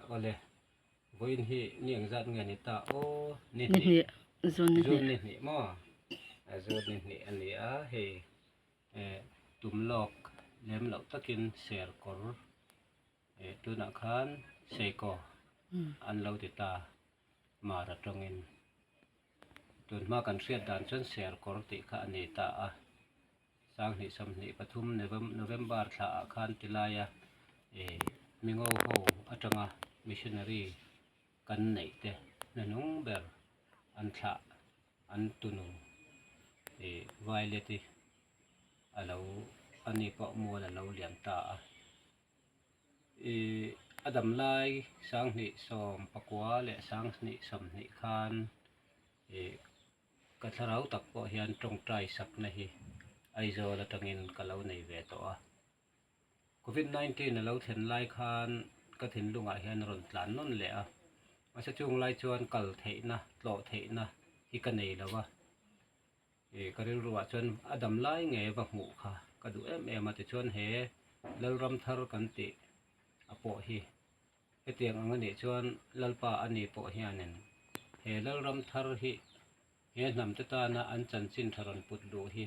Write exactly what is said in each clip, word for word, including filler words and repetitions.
Awle, vawiin hi ni ang zat nge ni ta aw? Ni hnih. June ni hnih maw? A, June ni hnih a ni a, hei, eh, tum lawk lem lo takin Serkawr, eh, tunah khan Seikaw an lo ti ta, Hmar aṭangin. Tun hma kan hriat dan chuan Serkawr tih kha a ni ta a. Sanghnih sawmhnih pathum Novem-, November thla ah khan ti laia, eh, Mingo ho aṭanga missionary kan neih te hnuhnung ber an thlah, an tunu, eh, Violet-i a lo, ani pawh mual a lo liam ta a. I, a dam lai sanghnih sawm pakua leh sanghnih sawmhnih khan, i, ka thlarau tak pawh hian ṭawngṭai sakna hi Aizawl aṭangin ka lo nei ve tawh a. Covid nineteen a lo thlen lai khan ka thinlungah hian a rawn tlan nawn leh a. Mahse, chung lai chuan kal theihna, tlawh theihna hi ka nei lo a. I, ka rilruah chuan a dam lai ngei va hmuh kha ka duh em em a, tichuan he Lalram thar kan tih a pawh hi hetiang ang a nih chuan Lalpa ani pawh hianin he Lalram thar hi he hnam te tana an chanchin ṭha rawn put luh hi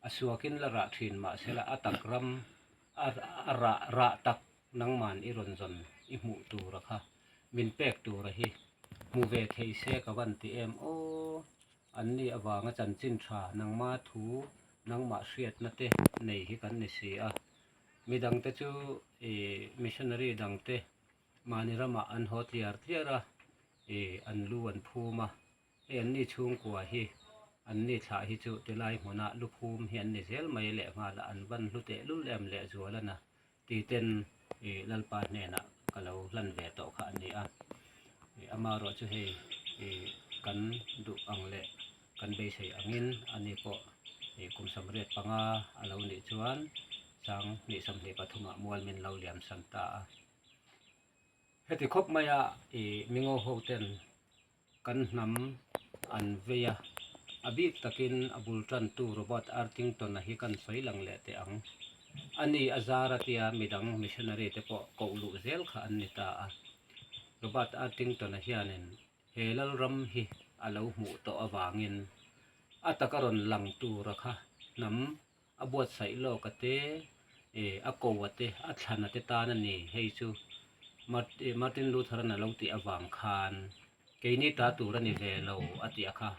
a suakin la rah ṭhin mah sela, a tak ram, a, a rah, rah tak nangman i rawn zawn i hmuh tura kha min pek tura hi hmu ve thei se ka van ti em aw. Anni avanga chanchin ṭha, nangma thu, nangmah hriatna te nei hi kan ni si a. Midang te chu, i, missionary dang te mahni ramah an haw tliar tliar a, i, an lu an phum a. Hei anni chhungkua hi, anni thlah hi chu tilai hmuna luphum hi an ni zel mai leh nghal a, an van hlu teh lul em leh zual a na. Titen, i, Lalpa hnenah ka lo hlan ve tawh kha a ni a. I, amarawh chu hei, i, kan duh ang leh kan beisei angin ani pawh, i, kum sawmriat panga a lo nih chuan sanghnih sawmhnih pathumah mual min lo liam san ta a. Heti khawp maia, i, Mingo ho ten kan hnam an vei a, a bik takin a bul ṭantu Robert Artington-a hi kan sawi lang leh teh ang. Ani a zar a tia midang missionary te pawh koh luh zel kha an ni ta a. Robert Artington-a hianin he Lalram hi a lo hmuh tawh avangin a taka rawn lang tura kha hnam a buatsaih lawk a te, e, a ko a te, a thlan a te tan a ni. Hei chu Mart-, e, Martin Luther-an a lo tih avang khan, keini ta tur a ni ve lo a tih a kha.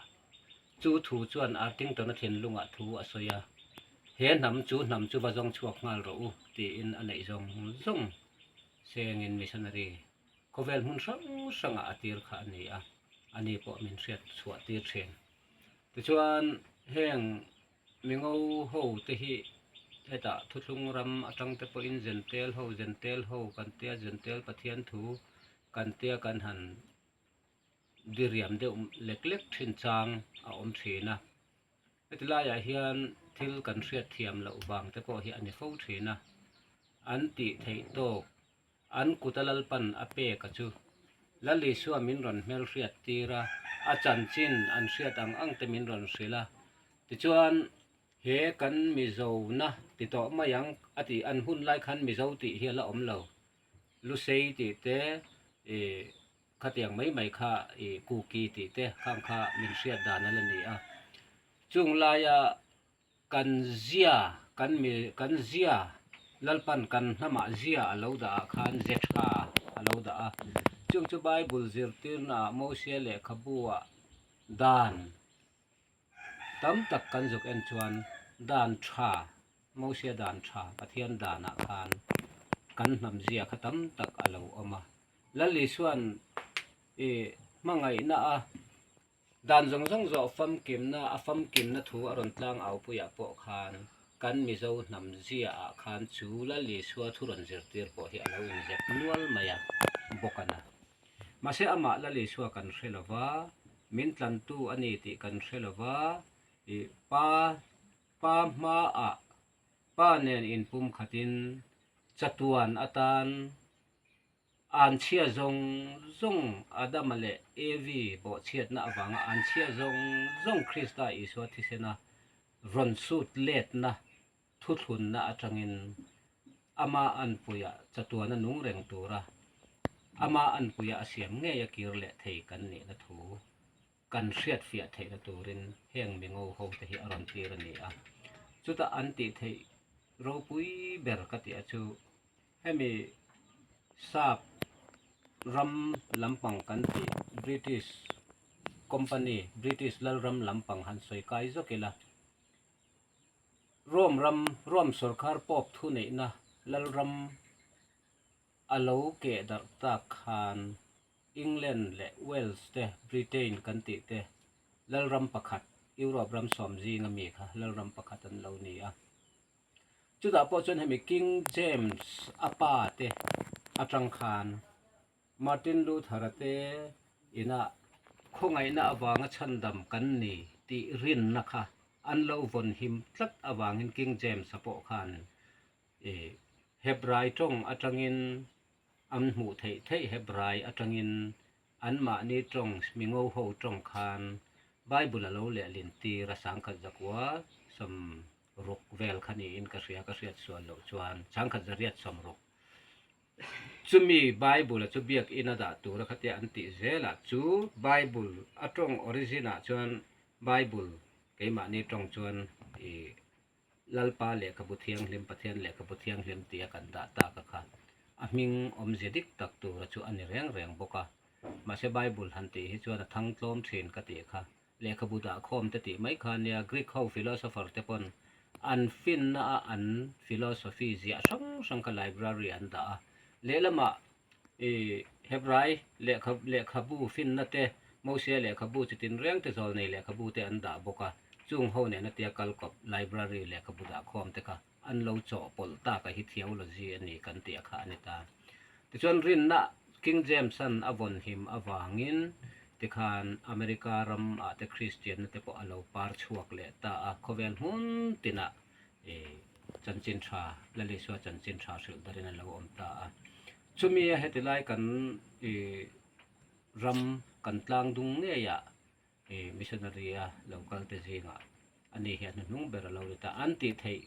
Chu thu chuan Artington-a thinlungah thu a sawi a. He hnam chu, hnam chu va zawng chhuak nghal rawh u, tiin a neih zawng zawng. Sengin missionary khawvel hmun hrang hrangah a tir kha a ni a, ani pawh min hriat chhuah tir ṭhin. Tichuan heng Mingo ho te hi hetah thuthlung ram aṭang te pawhin Gentile ho, Gentile ho kan tia, Gentile Pathian thu kan tia, kan han diriam deuh lek lek ṭhin chang a awm ṭhin a. Heti laiah hian thil kan hriat thiam loh vang te pawh hi a ni fo ṭhin a. An tih theih tawk, an kuta Lalpan a pek a chu, Lal Isua min rawn hmelhriat tir a, a chanchin an hriat ang ang te min rawn hrilh a. Tichuan, he kan Mizo na ti tawh mai ang a ti, an hun lai khan Mizo tih hi a la awm lo. Lusei tih te, e, khatiang mai mai kha, e, Kuki tih te khang kha min hriat dan a la ni a. Chung laia kan zia, kan mi, kan zia, Lalpan kan hnamah zia a lo dah ah khan, ze ṭha a lo dah a. Chung chu Bible zirtirnaah Mosia lehkhabuah dan tam tak kan zuk en chuan dan ṭha, Mosia dan ṭha, Pathian danah khan kan hnam zia kha tam tak a lo awm a. Lal Isuan, e, hmangaihna a, dan zawng zawng zawh famkimna, a famkimna thu a rawn tlang au puiah pawh khan kan Mizo hnam zia ah khan chu Lal Isua thu rawn zirtir pawh hi a lo inzep nual mai a bawk a na. Mahse, amah Lal Isua kan hre lo va, min tlantu a ni tih kan hre lo va, i pa, pa hmaah, pa nen inpumkhatin chatuan atan, anchhia zawng zawng, Adama leh Evi bawhchhiatna avanga anchhia zawng zawng Krista Isua thisena rawn sut letna thuthlunna aṭangin ama anpuiah chatuana nung reng tura ama anpuia a siam ngeia kir leh thei kan nihna thu kan hriat fiah theihna turin heng mi ngo ho te hi a rawn tir a ni a. Chuta an tih theih ropui ber ka tih a chu, hemi sap ram lampang kan tih, British company, British lalram lampang han sawi kai zawk ila, Rom ram, Rom sorkar Pope thuneihna lalram a lo keh darh tak khan England leh Wales te, Britain kan tih te, lalram pakhat, Europe ram sawm zinga mi kha lalram pakhat an lo ni a. Chutah pawh chuan hemi King James a pa te aṭang khan Martin Luther te ina khawngaihna avanga chhandam kan ni tih rinna kha an lo vawn him tlat avangin King James a pawh khan, e, Hebrai ṭawng aṭangin an hmuh theih theih Hebrai aṭangin anmahni ṭawng, mi ngo ho ṭawng khan Bible a lo lehlin tir a, sangkhat zakua sawmruk vel kha niin ka hria, ka hriat sual loh chuan sangkhat zariat sawmruk. Chumi Bible-a chu biak ina dah tura khatia an tih zela chu Bible a ṭawng origin-ah chuan Bible keimahni ṭawng chuan i Lalpa lehkhabu thianghlim, Pathian lehkhabu thianghlim tia kan dah tak a kha, a hming awmze dik tak tura chu a ni reng reng bawk a. Mahse, Bible han tih hi chuan a thangtlawm ṭhin ka tih kha. Lehkhabu dah khawm te tih mai kha nia, Greek ho philosopher te pawn an finna a an philosophy ziah hrang hrang kha library an dah a. Lehlamah i Hebrai lehkha, lehkhabu finna te, Mosia lehkhabu chi tin reng te, Zawlnei lehkhabu te an dah bawk a. Chung ho nena tia kal kawp library lehkhabu dah khawm te kha an lo chawh pawlh tak a hi theology a ni kan tih a kha a ni ta. Tichuan rinna King James-an a vawn him avangin tikhan America ramah te Kristianna te pawh a lo par chhuak leh ta a, khawvel hmun tinah, e, chanchin ṭha, Lal Isua chanchin ṭha hrilh darin a lo awm ta a. Chumi a heti lai kan, e, ram kan tlang dung ngeiah, e, missionary a lo kal te zingah ani hian hnuhnung ber a lo ni ta, an tih theih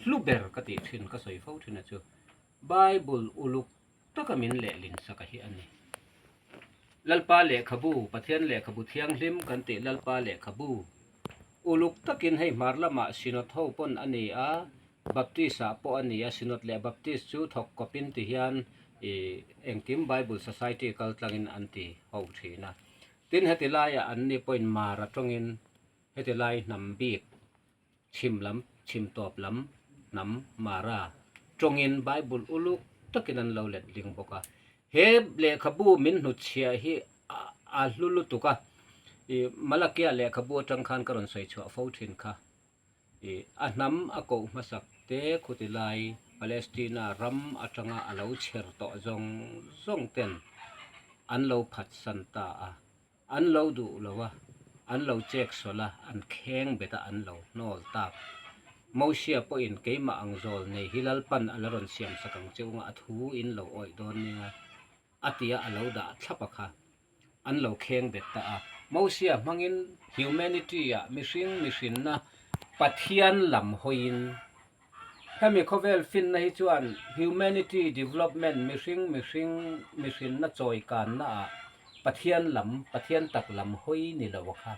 hlu ber ka tih ṭhin, ka sawi fo ṭhin a chu. Bible uluk taka min lehlin sak a hi a ni. Lalpa lehkhabu, Pathian lehkhabu thianghlim kan tih Lalpa lehkhabu uluk takin hei hmar lamah synod ho pawn a ni a, Baptist-ah pawh a ni a, synod leh Baptist chu thawk kawpin ti hian i engkim Bible Society kal tlangin an ti ho ṭhin a. Tin, heti laia an ni pawhin Mara ṭawngin, heti lai hnam bik chhim lam, chhim tawp lam hnam Mara ṭawngin Bible uluk takin an lo let ding bawk a. He lehkhabu min hnutchhiah hi a, a hlu lutuk a. I Malakia lehkhabu aṭang khan ka rawn sawi chhuah fo ṭhin kha. I, a hnam a koh hmasak te khuti lai Palestina ram aṭanga a lo chher tawh zawng zawng ten an lo phatsan ta a, an lo duh lo a, an lo chek sawl a, an kheng bet a, an lo hnawl tak. Mosia pawhin keimah ang zawlnei hi Lalpan a la rawn siam sak ang che unga a thu in lo awih dawn nia a tia a lo dah thlap a kha, an lo kheng bet ta a. Mosia hmangin humanity-ah mihring mihrinna Pathian lam hawiin, hemi khawvel finna hi chuan humanity development, mihring mihring mihrinna chawikanna ah Pathian lam, Pathian tak lam hawi ni lo a kha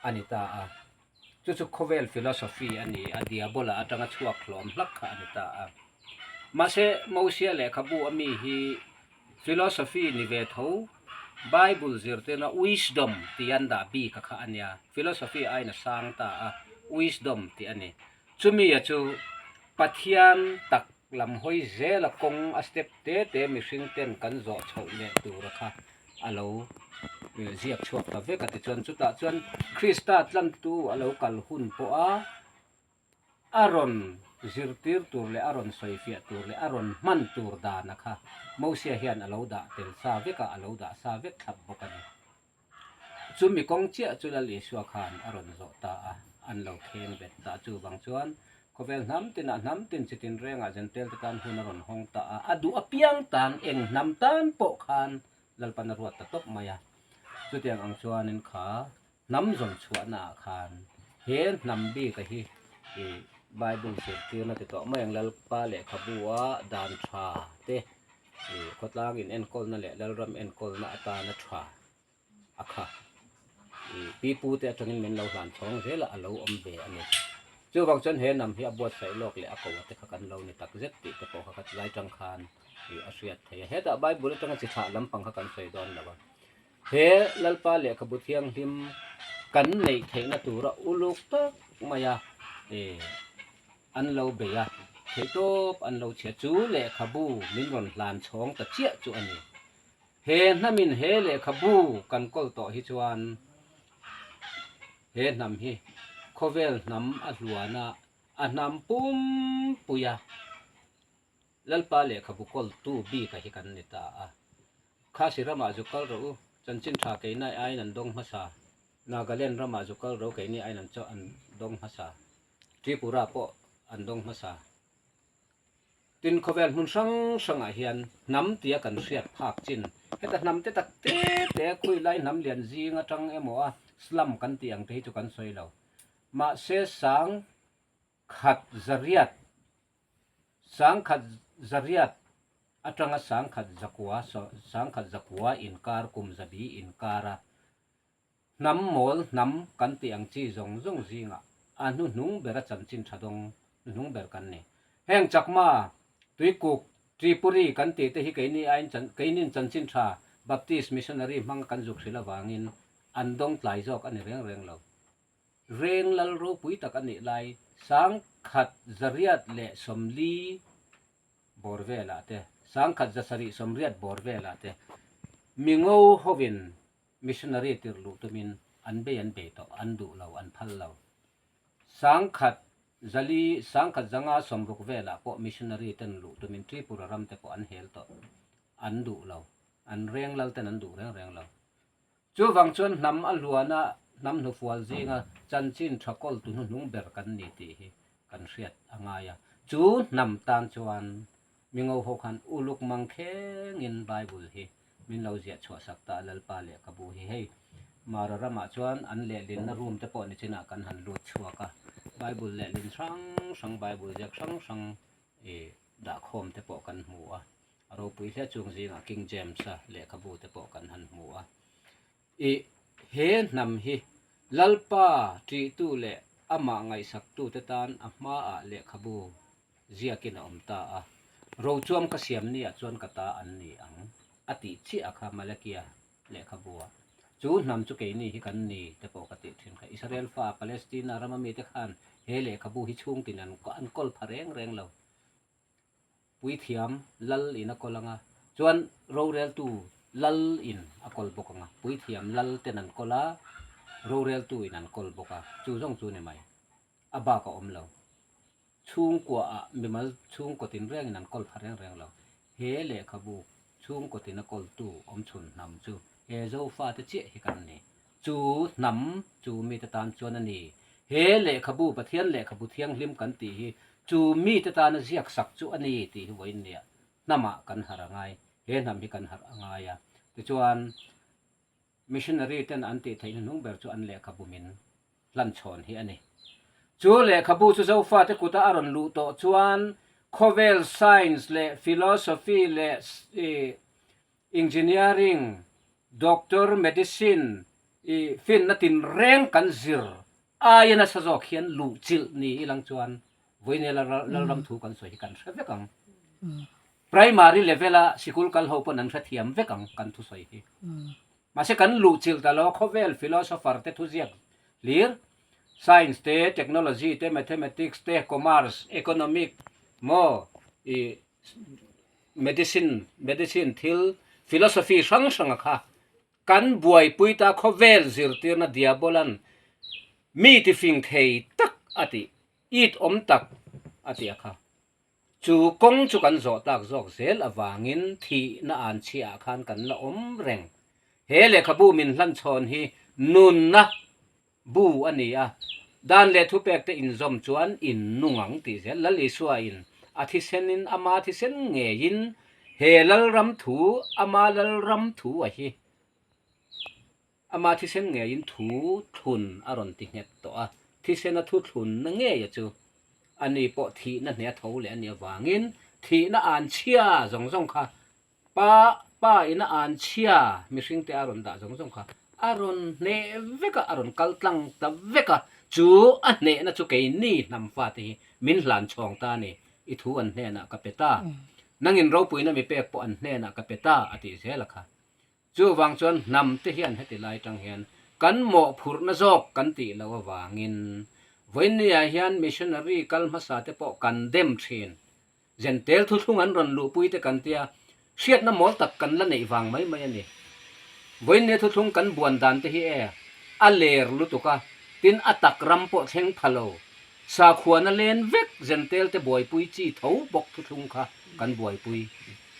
a ni ta a. Chu chu khawvel philosophy a ni a, Diabola aṭanga chhuak hlawm hlak kha a ni ta a. Mahse, Mosia lehkhabu a mi hi philosophy ni ve tho, Bible zirtirna wisdom tih an dah bik a kha a nia. Philosophy aiin a sang ta a, wisdom tih a ni. Chumi a chu Pathian tak lam hawi zela kawng a step te te mihring ten kan zawh chhoh leh tura kha a lo, eh, ziak chhuak ta vek a, tichuan chutah chuan Krista tlantu a lo kal hun pawha a rawn zirtir tur leh a rawn sawifiah tur leh a rawn hman tur dan a kha Mosia hian a lo dah tel sa vek a, a lo dah sa vek thlap bawk a ni. Chumi kawng chiah chu Lal Isua khan a rawn zawh ta a, an lo kheng bet ta. Chuvang chuan khawvel hnam tinah hnam tin chi tin rengah Gentile te tan hun a rawn hawng ta a, a duh apiang tan eng hnam tan pawh khan Lalpan a ruat ta tawp mai a. Chutiang ang chuanin kha hnam zawn chhuahnaah khan he hnam bik a hi, i, Bible zirtirna ti tawh mai ang, Lalpa lehkhabu a dan ṭha te, i, khawtlangin enkawlna le lalram enkawlna atana ṭha a kha, i, pipu te atangin min lo hlan chhawng zel a, a lo awm ve a nih. Chuvang chuan he hnam hi a buatsaih lawk leh a ko a te kha kan lo ni tak zet tih te pawh kha khat lai tang khan, i, a hriat theih a. Hetah Bible atanga chi thlah lampang kha kan sawi dawn lo a. He Lalpa lehkhabu thianghlim kan neih theihna tura uluk tak maia, e, an lo bei a, theihtawp an lo chhia. Chu lehkhabu min rawn hlan chhawng ta chiah chu a ni. He hnamin he lehkhabu kan kawl tawh hi chuan, he hnam hi khawvel hnam a hluana a hnam pumpuia Lalpa lehkhabu kawltu bika hi kan ni ta a. Khasi ramah zu kal ro u, chanchin ṭha keini aiin an dawng hmasa. Nagaland ramah zu kal ro, keini aiin an chaw an dawng hmasa. Tripura pawh an dawng hmasa. Tin, khawvel hmun hrang hrangah hian hnam tia kan hriat phak chin. Heta hnam te tak te te, khawi lai hnam lian zing atang emaw a, slum kan tih ang te hi chu kan sawi lo. Mahse, sang khat zariat, sang khat zariat atanga sang khat zakua, so, sang khat zakua inkar, kum zabi inkara hnam mawl hnam kan tih ang chi zawng zawng zingah a hnuhnung bera chanchin ṭha dawng hnuhnung ber kan ni. Heng Chakma, Tuikuk, Tripuri kan tih te hi keini aiin chan-, keinin chanchin ṭha Baptist missionary hmanga kan zuk hrilh avangin an dawng tlai zawk a ni reng reng lo. Reng lal ropui tak a nih lai, sang khat zariat leh sawmli bawr velah te, sang khat zasarih sawmriat bawr velah te, mingo hovin missionary tirh luh tumin an bei, an bei tawh, an duh lo, an phal lo. Sang khat zali, sang khat zanga sawmruk velah pawh missionary ten luh tumin Tripura ram te pawh an hel tawh, an duh lo, an reng lal ten an duh reng reng lo. Chuvang chuan hnam a hluana, hnam hnufual zinga chanchin ṭha kawltu hnuhnung ber kan ni tih hi kan hriat a ngai a. Chu hnam tan chuan mingo ho khan uluk mang khengin Bible hi min lo ziah chhuah sak ta a, Lalpa lehkhabu hi. Hei, Mara ramah chuan an lehlinna room te pawh nichinah kan han lut chhuak a. Bible lehlin hrang hrang, Bible ziak hrang hrang, e, dah khawm te pawh kan hmu a. A ropui hle chung zingah King James-a lehkhabu te pawh kan han hmu a. I, he hnam hi Lalpa ṭihtu leh amah ngaihsaktute tan a hmaah lehkhabu ziakin a awm ta a. Rochuam ka siam niah chuan ka ta an ni ang, a tih chiah a kha Malakia lehkhabuah. Chu hnam chu keini hi kan ni te pawh ka tih ṭhin kha. Israel fa Palestina rama mite khan he lehkhabu hi chhungtin an, an kawl pha reng reng lo. Puithiam lal in a kawl anga, chuan roreltu lal in a kawl bawk anga. Puithiam lal ten an kawl a, roreltu in an kawl bawk a. Chu zawng chu ni mai. A bak a awm lo. Chhungkuaah mimal chhungkaw tin rengin an kawl pha reng reng lo. He lehkhabu chhungkaw tina kawltu awm chhun hnam chu he Zofa te chiah hi kan ni. Chu hnam, chu mite tan chuan a ni. He lehkhabu, Pathian lehkhabu thianghlim kan tih hi chu mite tana ziak sak chu a ni tih hi vawiin nia hnamah kan harh a ngai. He hnam hi kan harh a ngai a. Tichuan, missionary ten an tih theih hnuhnung ber chu an lehkhabu min hlan chhawn hi a ni. Chu lehkhabu chu Zofa te kuta a rawn luh tawh chuan, khawvel science leh philosophy leh, eh, engineering, doctor, medicine, i, finna tin reng kan zir aia nasa zawk hian luh chilh ni ilang chuan, vawiina lal, lal, lalram thu kan sawi hi kan hre vek ang. Primary level-a sikul kal ho pawn an hrethiam vek ang kan thusawi hi. Mahse, kan luh chilh ta lo, khawvel philosopher te thu ziak hlir, science te, technology te, mathematics te, commerce, economic, maw, i, medicine, medicine thil, philosophy hrang hrang a kha kan buaipui ta, khawvel zirtirna diabolan mi tifing thei tak a ti, it awm tak a ti a kha. Chu kawng chu kan zawh tak zawk zel avangin thihna an chhia khan kan la awm reng. He lehkhabu min hlan chhawn hi nunna bu a ni a. Dan leh thupek te inzawm chuan innung ang tih zel. Lal Isua in a thisen in, ama thisen ngeiin he lalram thu, ama lalram thu a hi, ama thisen ngeiin thu thlun a rawn ti nghet tawh a. Thisena thu thlunna ngeia chu ani pawh thihna hne a tho leh a nih avangin thihna an chhia zawng zawng kha Pa, pa ina an chhia, mihringte a rawn dah zawng zawng kha a rawn hneh vek a, a rawn kal tlang ta vek a. Chu a hnehna chu keini hnam fate hi min hlan chhawng ta ni, i thu an hnenah ka pe ta. Nangin ropuina mi pek pawh an hnenah ka pe ta, a tih zel a kha. Chuvang chuan hnamte hian heti lai tang hian kan mawhphurhna zawk kan tih loh avangin, vawinia hian missionary kal hmasa te pawh kan dem ṭhin. Jentail thuthlung an rawn luhpui te kan tia, hriatna mawl tak kan la neih vang mai mai a ni. Vawinia thuthlung kan buan dan te hi e, a ler lutuk a, tin a tak ram pawh thleng pha lo. Sakhuana len vek Jentail te buaipui chi tho bawk thuthlung kha kan buaipui.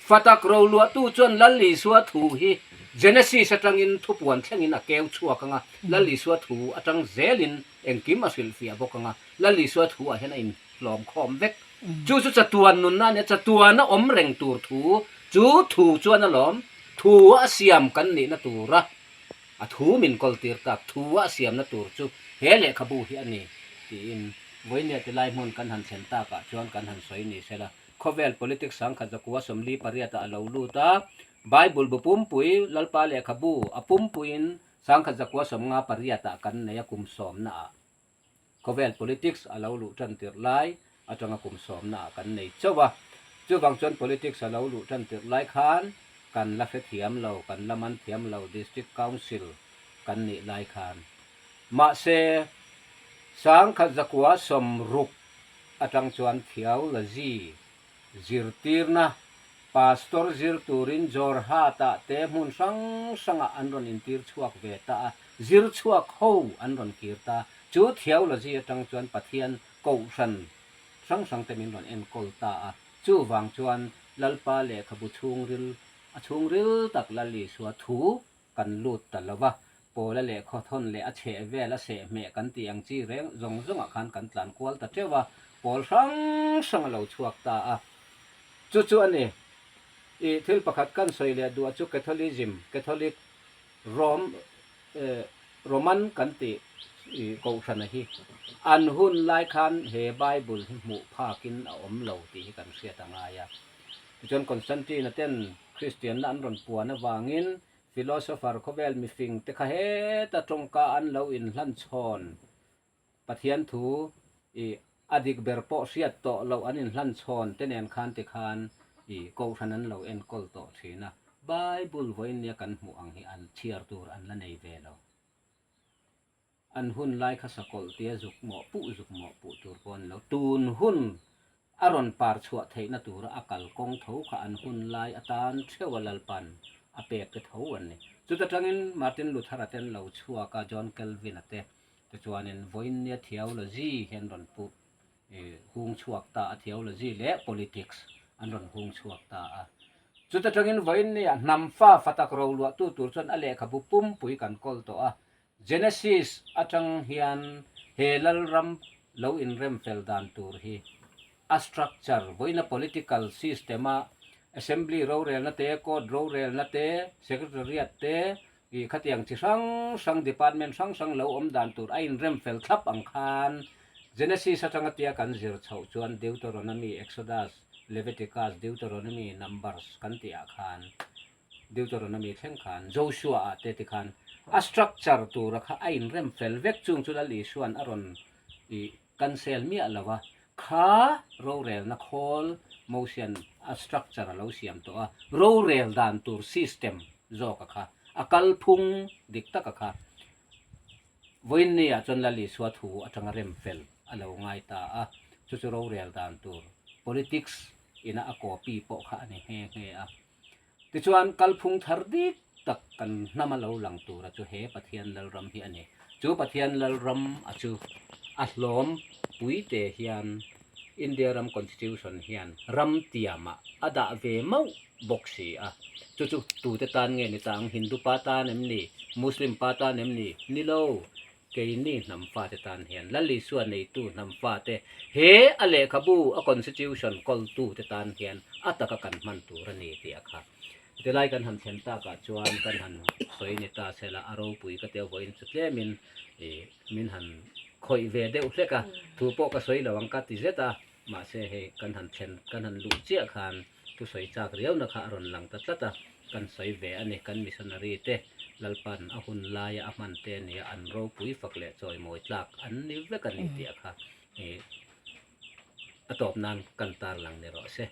Fatak roluahtu chuan Lal Isua thu hi Genesis aṭangin thupuan thlengin a keu chhuak anga, Lal Isua thu aṭang zelin engkim a hrilhfiah bawk anga, Lal Isua thu ah hian a inhlawm khawm vek. Chu chu chatuan nunna a nia, chatuana awm reng tur thu, chu thu chuan a lawm, thu a siam kan nihna tura a thu min kawltir tak, thu a siamna tur chu he lehkhabu hi a ni, tiin vawinia ti lai hmun kan han thlen takah chuan kan han sawi ni sela. Khawvel politics sangkhat zakua sawmli pariata a lo lut a, Bible bu pumpui, Lalpa lehkhabu a pumpuiin sangkhat zakua sawmnga pariata kan nei a, kum sawmna ah. Khawvel politics a lo luh ṭan tirh lai aṭanga kum sawmna ah kan nei chauh a. Chuvang chuan politics a lo luh ṭan tirh lai khan kan la hre thiam lo, kan la man thiam lo, district council kan nih lai khan. Mahse, sangkhat zakua sawmruk aṭang chuan theology zirtirna, pastor zir turin Jorhat-ah te hmun hrang hrangah an rawn intir chhuak ve ta a, zir chhuak ho an rawn kir ta. Chu theology aṭang chuan Pathian kohhran hrang hrang te min rawn enkawl ta a. Chuvang chuan Lalpa lehkhabu chhungril, a chhungril tak Lal Isua thu kan lut ta lo va. Paula lehkhaw thawn leh a chheh vel a seh hmeh kan tih ang chi reng zawng zawngah khan kan tlan kual ta teuh a. Pawl hrang hrang a lo chhuak ta a. Chu chu a ni. I thil pakhat kan sawi leh duh a chu Catholicism, Catholic Rome, eh, Roman kan tih, i, kohhran a hi. An hun lai khan he Bible hi hmuh phakin a awm lo tih hi kan hriat a ngai a. Tichuan Constantine-a ten Kristianna an rawn puan avangin, philosopher khawvel mi fing te kha heta ṭawngka an lo inhlan chhawn, Pathian thu i a dik ber pawh hriat tawh lo an inhlan chhawn te nen khan ti khan i kohhran an lo enkawl tawh ṭhin a. Bible vawiin nia kan hmuh ang hi an chhiar tur an la nei ve lo. An hun lai kha sakawlh tia zuk mawh puh, zuk mawh puh tur pawh a ni lo. Tun hun a rawn par chhuah theihna tura a kalkawng tho kha an hun lai atan theuh a Lalpan a pek te tho an ni. Chuta ṭangin Martin Luther-a te an lo chhuak a, John Calvin-a te, tichuanin vawiin nia theology hi an rawn pu, eh, hung chhuak ta a, theology leh politics an rawn hung chhuak ta a. Chuta ṭangin vawiin nia hnam fa fatak ro luahtu tur chuan a lehkhabu pumpui kan kawl tawh a. Genesis aṭang hian he lalram lo inrem fel dan tur hi a structure, vawiina political system-a assembly rorelna te, court rorelna te, secretariat te, i khatiang chi hrang hrang, department hrang hrang lo awm dan tur a inrem fel thlap ang khan Genesis aṭanga tia kan zir chhoh chuan Deuteronomy, Exodus, Leviticus, Deuteronomy, Numbers kan tih ah khan, Deuteronomy thleng khan, Joshua-a te ti khan, a structure tura kha a inrem fel vek, chung chu Lal Isuan a rawn i cancel miah lo a. Kha rorelna khawl Mosian a structure a lo siam tawh a, rorel dan tur system zawk a kha, a kalphung dik tak a kha. Vawiin nia chuan Lal Isua thu aṭanga rem fel a lo ngai ta a, chu chu rorel dan tur politics ina a copy pawh kha a ni nghe nghe a. Tichuan kalphung thar dik tak kan hnama lo lang tura chu he Pathian lalram hi a ni. Chu Pathian lalram a chu a hlawm pui te hian India ram constitution hian ram tiama a dah ve mauh bawk si a. Chu chu tute tan nge ni tang, Hindu pa tan em ni, Muslim pa tan em ni, ni lo. Keini hnam fate tan hian Lal Isua neitu hnam fate, he a lehkhabu, a constitution kawltute tan hian a taka kan hman tur a ni tih a kha. Tilai kan han thlen takah chuan kan han sawi ni ta sela, a ropui ka tia vawiin chu tlemin, eh, min han khawih ve deuh hlek a, thu pawh ka sawi lo ang ka ti zet a, mahse hei kan han thlen, kan han luh chiah khan Thusawi chak riauna kha a rawn lang ta tlat a, kan sawi ve a ni, kan missionary te Lalpan a hun laia a hman te nia an ropui fak leh chawimawi tlak an ni vek a ni tia kha, eh, a tawp nan kan tarlang ni rawh se.